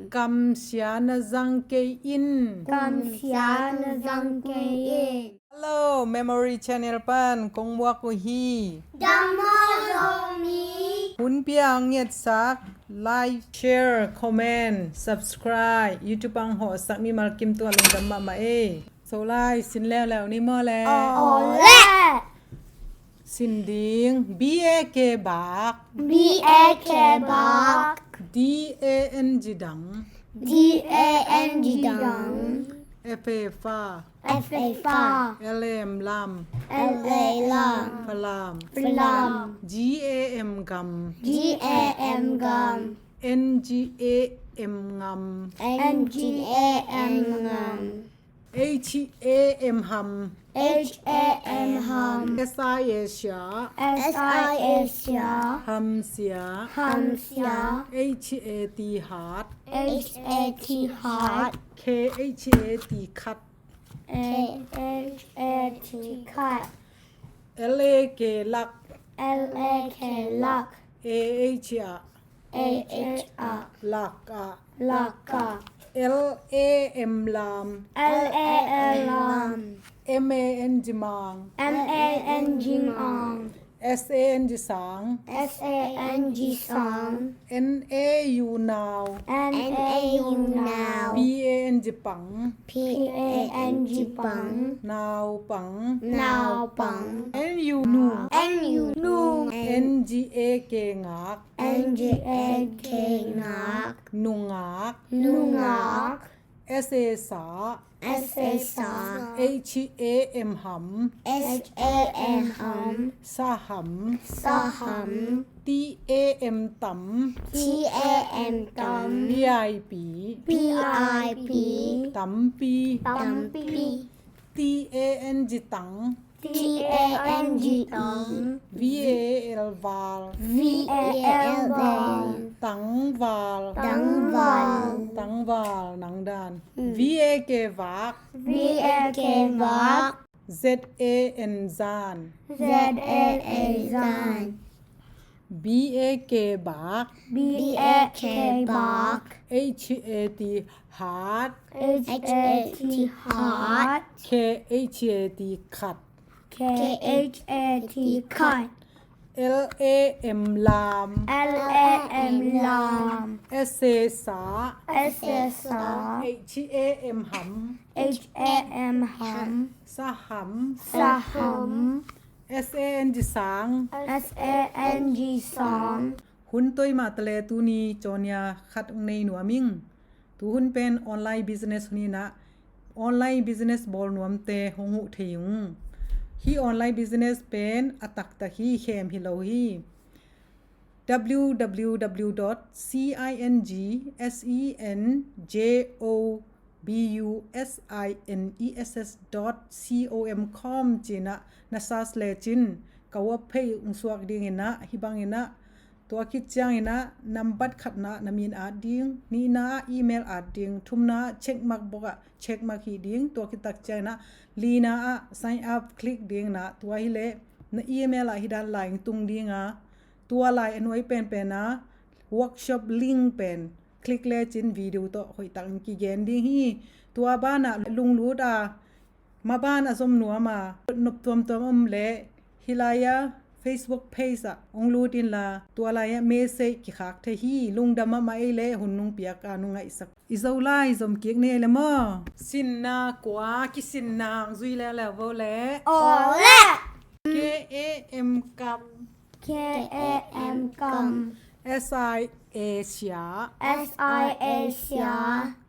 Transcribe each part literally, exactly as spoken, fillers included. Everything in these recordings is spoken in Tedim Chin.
Kamsia na zang kei in. Kamsia na zang kei in. Hello, Memory Channel pan kong muak uh hi. Dammaw Zomi. Hun pia ang ngetsak, like, share, comment, subscribe, YouTube ang hawhsak mimal kim tua lungdam mahmah ei. Zolai, sin leuleu ni maw le. Awle. Sin ding. B A K bak. B A K bak. D A N G dang. D A N G dang. F A fa. F A fa. L A M lam. L A lam. Falam. Falam. G A M gam. G A M gam. N G A M ngam. N G A M ngam. H A M ham. H A M ham. S I A sia. S I A sia. Ham sia. Ham sia. H A T hat. H A T hat. K H A T khat. K H A T khat. L A K lak. L A K lak. A H ah. A H ah. Lak ah. Lak ah. L A M lam. L A M lam. M A N G mang. M A N G mang. S A N G sang. S A N G sang. N A U nau. N A U nau. P A N G pang. P A N G pang. Nau pang. Nau pang. N U nu. N U nu. N G A K ngak. N G A K ngak. Nungak. Nungak. S A sa. S A sa. H A M ham. H A M ham. Saham. Saham. T A M tam. T A M tam. P I P. P I P. Tampi. Tampi. T A N G tang. T A N G tang. V A L val. V A L val. Tangval. Tangval. Tangval, nang dan. Mm. V A K vak. V A K vak. Z A N zan. Z A N zan. B A K bak. B A K bak. H A T hat. H A T hat. K H A T khat. K H A T khat. L A M lam. L A M lam. S A sa. S A sa. H A M ham. H A M ham. Saham. Saham. S A N G sang. S A N G sang. Hun toi mah tale tuni cawnia khat ung nei nuam ing. Tuhun pen online business hun inah, online business bawl nuamte hong huh thei ung. Hih online business pen a taktak hi, khem hi lo hi. W W W dot C I N G S E N J O B U S I N E S S dot com cinah na search lecin ka web page ung suak dinginah, hih banginah tua khit cianginah nambat khatna na min at ding, nihna ah email at ding, thumna ah check mark bokah check mark hih ding, tua khit tak cianginah lina ah sign up click dinginah, tua hileh na email ah hih dan lai tung dinga, tua lai a nuai penpen a workshop link pen click lecin video tawh hoihtakin kigen ding hi. Tua banah lunglut a maban a zom nuam a nop tuamtuam om leh hih lai-a Facebook page ah hong lut inla, tua lai-ah message kikhak thei hi. Lungdam mahmah ei leh hun nung piak a nung ngaihsak. I Zolai zom kik ni ei le maw? Sinna kua kisinna ang zui leuleu vo le. Awle. K A M kam. K A M kam. S I A sia. S I A sia.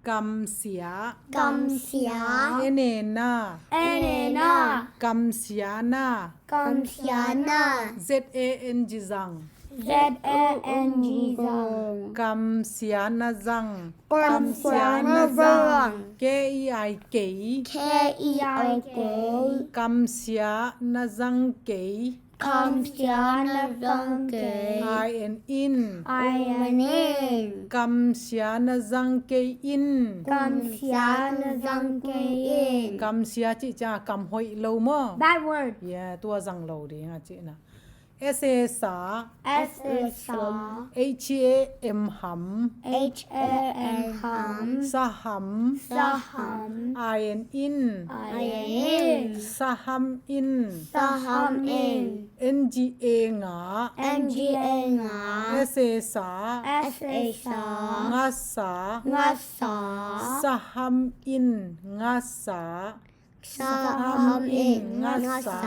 Kamsia. Kamsia. N A na. N A na. Kamsia na. Kamsia na. Z A N G zang. Z A N G zang. Kamsia na zang. Kamsia na zang. K E I kei. K E I kei. Kamsia na zang kei. Kamsia na zang kei. I N in. I N in. Kamsia na zang kei in. Kamsia na zang kei in. Kamsia cih ciang kam hoih lo maw? Bad word. Yeah, tua zang lo ding a cihna. S A sa. S A sa. H A M ham. H A M ham. Saham. Saham. I N in. I N in. Saham in. Saham in. N G A ngak. N G A ngak. S A sa. S A sa. Ngasa. Ngasa. Saham in ngasa. Saham in ngasa.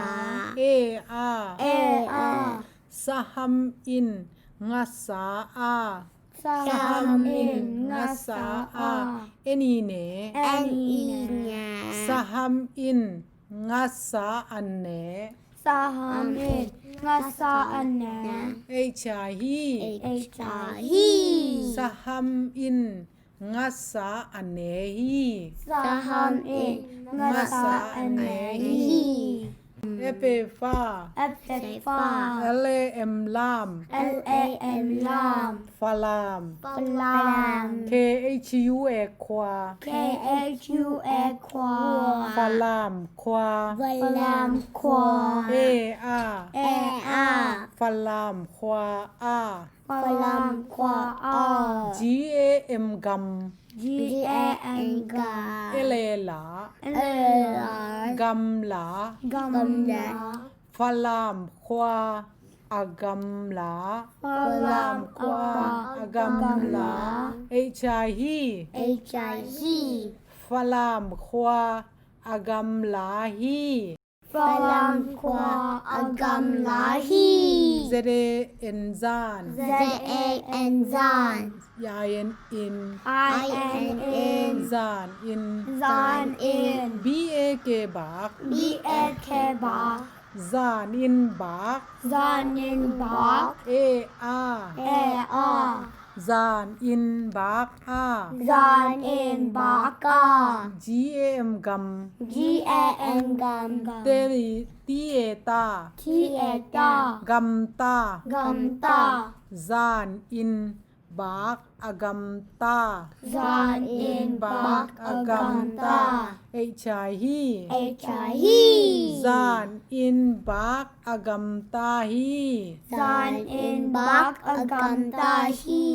A a. A a. Saham in ngasa a. Saham in ngasa a. N i ne. N i ne. Saham in ngasa a ne. Saham in ngasa a ne. H a hi. H a hi. Saham in ngasa a ne hi. Saham in ngasa a ne hi. F a fa. F a fa. L a m lam. L a m lam. Falam. Falam. K H U a khua. K H U a khua. Falam khua. Falam khua. A a. A a. Falam khua a. Falam khua a. G A M gam. G A M gam. L a la. L a la. Gamla. Gamla. Falam khua a gamla. Falam khua a gamla. H a hi. H a hi. Falam khua a gamla hi. Falam khua a gamla hi. Z a n zan. Z a n zan. I N in. I N in. Zan in. Zan in. B A K bak. B A K bak. Zan in bak. Zan in bak. A a. A a. Zan in bak a. Zan in bak a. G A M gam. G A M gam. T a ta. T a ta. Gamta. Gamta. Zan in bak a gamta. Zan in bak a gamta. H a hi. H a hi. Zan in bak a gamta hi. Zan in bak a gamta hi.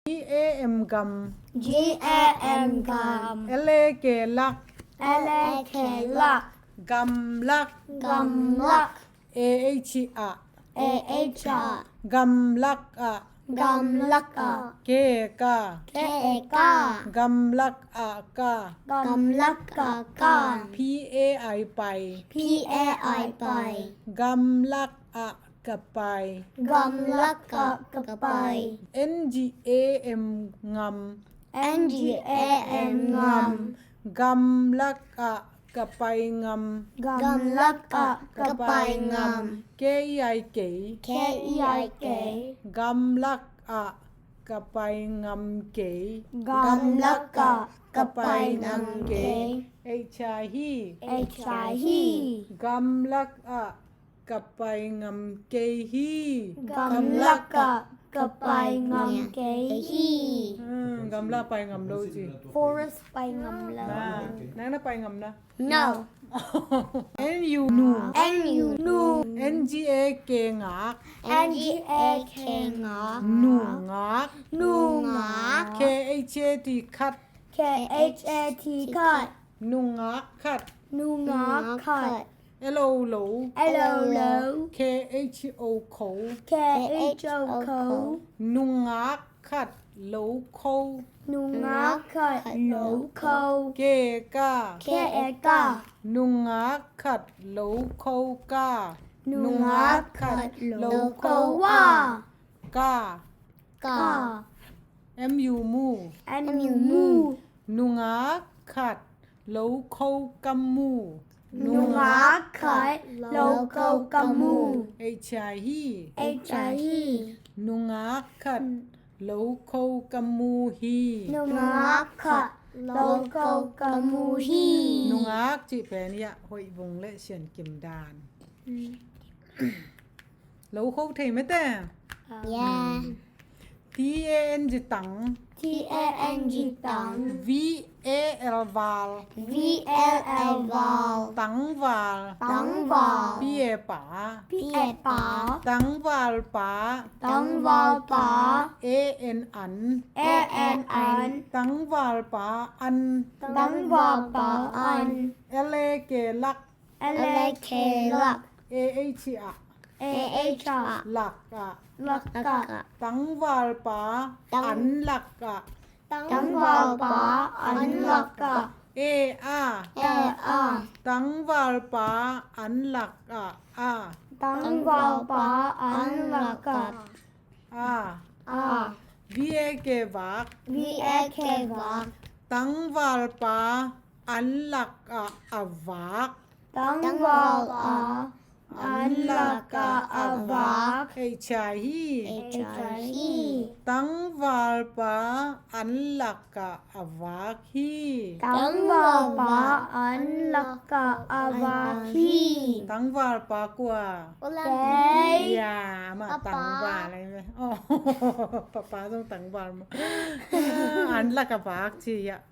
G A M gam. G A M gam. L A K lak. L A K lak. Gamlak. Gamlak. A H a. A H a. Gamlak a. Gamlak a. K ka. K ka. Gamlak a ka. Gamlak a ka. P A I pai. P A I pai. Gamlak a ka pai. Gamlak a ka pai. N G A M ngam. N G A M ngam. Gamlak a ka pai ngam. Gamlak a ka pai ngam. K E I kei. K E I kei. Gamlak a ka pai ngam kei. Gamlak a ka pai ngam kei. H a hi. H a hi. Gamlak a ka pai ngam kei hi. Gamlak a ka pai ngam kei hi. Hmm, gamla pai ngam lo ci. Forest pai ngam lo. Na, nang na pai ngam na? No. N U nu. N U nu. N G A K ngak. N G A K ngak. Nungak. Nungak. K H A T khat. K H A T khat. Nungak khat. Nungak khat. L O lo. L O lo. K H O kho. K H O kho. Nungak khat lo kho. Nungak khat lo kho. K ka. K ka. Nungak khat lo kho ka. Nungak khat lo kho wa. Ka. Ka. M U mu. M U mu. Nungak khat lo kho ka mu. Nungak khat lo kho ka mu. H a hi. H a hi. Nungak khat lo kho ka mu hi. Nungak khat lo kho ka mu hi. Nungak cih pen hiah hoih vung le sian kim dan. Lo kho thei mete. Yeah. T A N G tang. T A N G tang. V A L val. V A L val. Tangval. Tangval. P A pa. P A pa. Tangval pa. Tangval pa. A N an. A N an. Tangval pa an. Tangval pa an. L A K lak. L A K lak. A H ah. A H ah. Lak ah. Lak ah. Tangval pa an lak ah. Tangval pa an lak ah. A ah. A ah. Tangval pa an lak ah. A. Tangval pa an lak ah. A. A. V A K vak. V A K vak. Tangval pa an lak ah a vak. Tangval pa an lak ah a vak. H I hi. H I hi. Tangval pa an lak ah a vak hi. Tangval pa an lak ah a vak hi. Tangval pa kua? Kei. Ya, amah tangval ahi ve. Oh, papa zong tangval maw. An lak ah a vak ci hiah.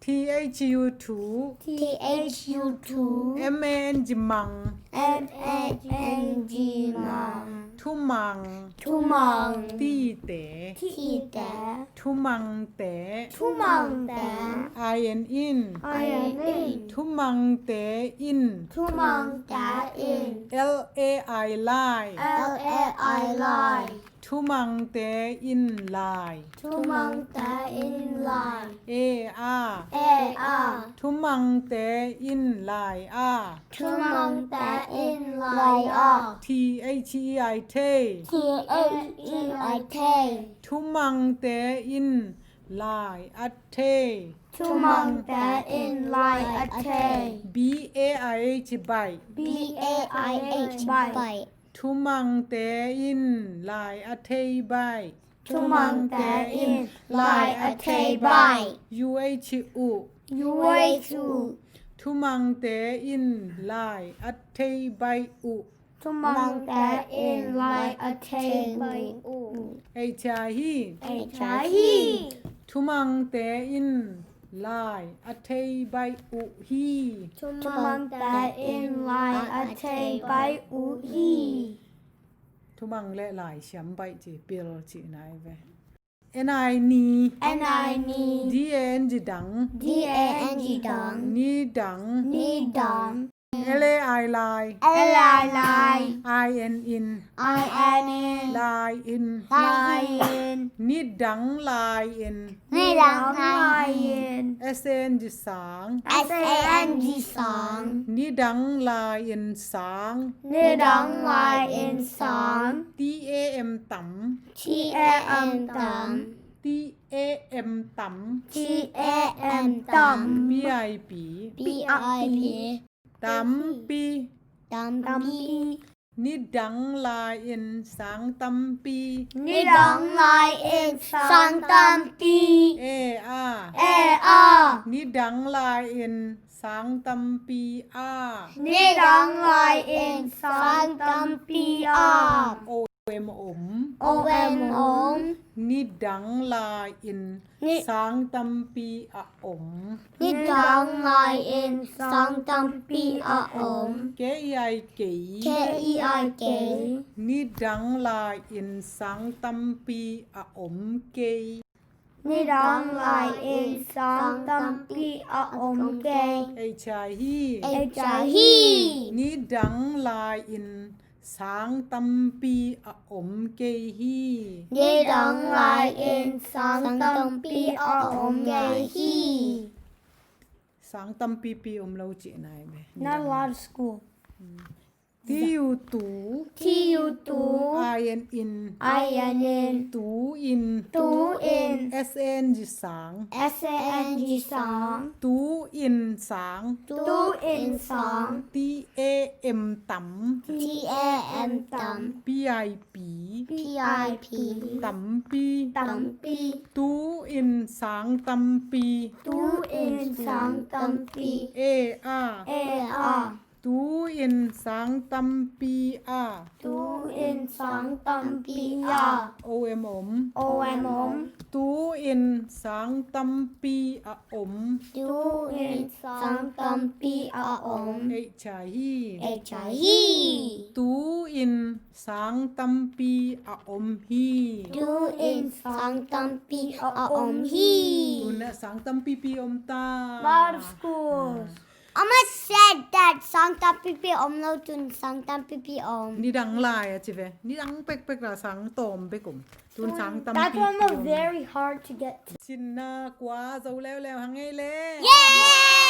T H U thu. T H U thu. M A N G mang. M A N G mang. Thumang. Thumang. Tite. Tite. Thumangte. Thumangte. I N in. I N in. Thumangte in. Thumangte in. L A I lai. L A I lai. Thumangte in lai. Thumangte in lai. A ah. A ah. Thumangte in lai ah. Thumangte in lai ah. T H E I thei. T H E I thei. Thumangte in lai a thei. Thumangte in lai a thei. B A I H baih. B A I H baih. Thumangte in lai a thei baih. Thumangte in lai a thei baih. U H uh. U H uh. Thumangte in lai a thei baih uh. Thumangte in lai a thei baih uh. H I hi. H I hi. Thumangte in lai a thei baih uh hi. Thumangte in lai a thei baih uh hi. Thumang le lai siam baih ci pil ci nai ve. N I ni. N I ni. D A N G dang. D A N G dang. Ni dang. Ni dang. L A I lai. L A I lai. I N in. I N in. Lai in. Lai in. Nidang lai in. Nidang lai in. S A N G sang. S A N G sang. Nidang lai in sang. Nidang lai in sang. T A M tam. T A M tam. T A M tam. T A M tam. P I P. P I P. Tampi. Tampi. Nidang lai in sang tampi. Nidang lai in sang tampi. A ah. A ah. Nidang lai in sang tampi ah. Nidang lai in sang tampi ah. O M om. O M om. Nidang lai in sang tampi a om. Nidang lai in sang tampi a om. K E I kei. K E I kei. Nidang lai in sang tampi a om kei. Nidang lai in sang tampi a om kei. H I hi. H I hi. Nidang lai in sang tampi a om kei hi. Nidang lai in sang tampi a om kei hi. Sang tampipi om lo cih nai ve. Not a lot of school. T U tu. T U tu. I N in. I N in. Tu in. Tu in. S A N G sang. S A N G sang. Tu in sang. Tu in sang. T A M tam. T A M tam. P I P. P I P. Tampi. Tampi. Tu in sang tampi. Tu in sang tampi. A ah. A ah. Tu-in sang tampi ah. Tu-in sang tampi ah. O M om. O M om. Tu-in sang tampi a om. Tu-in sang tampi a om. Ei chai hi. Ei chai hi. Tu-in sang tampi a om hi. Tu-in sang tampi a om hi. Tuna sang tampipi om ta. Lot of schools. Ama said that sang tampipi om lo, tun sang tampipi om. Nidang lai a ci ve. Nidang pekpek la sang tawm bek om. Tun sang tampipi om. That's why I'm very hard to get to. Sinna kua zo leuleu hang ei le. Yeah!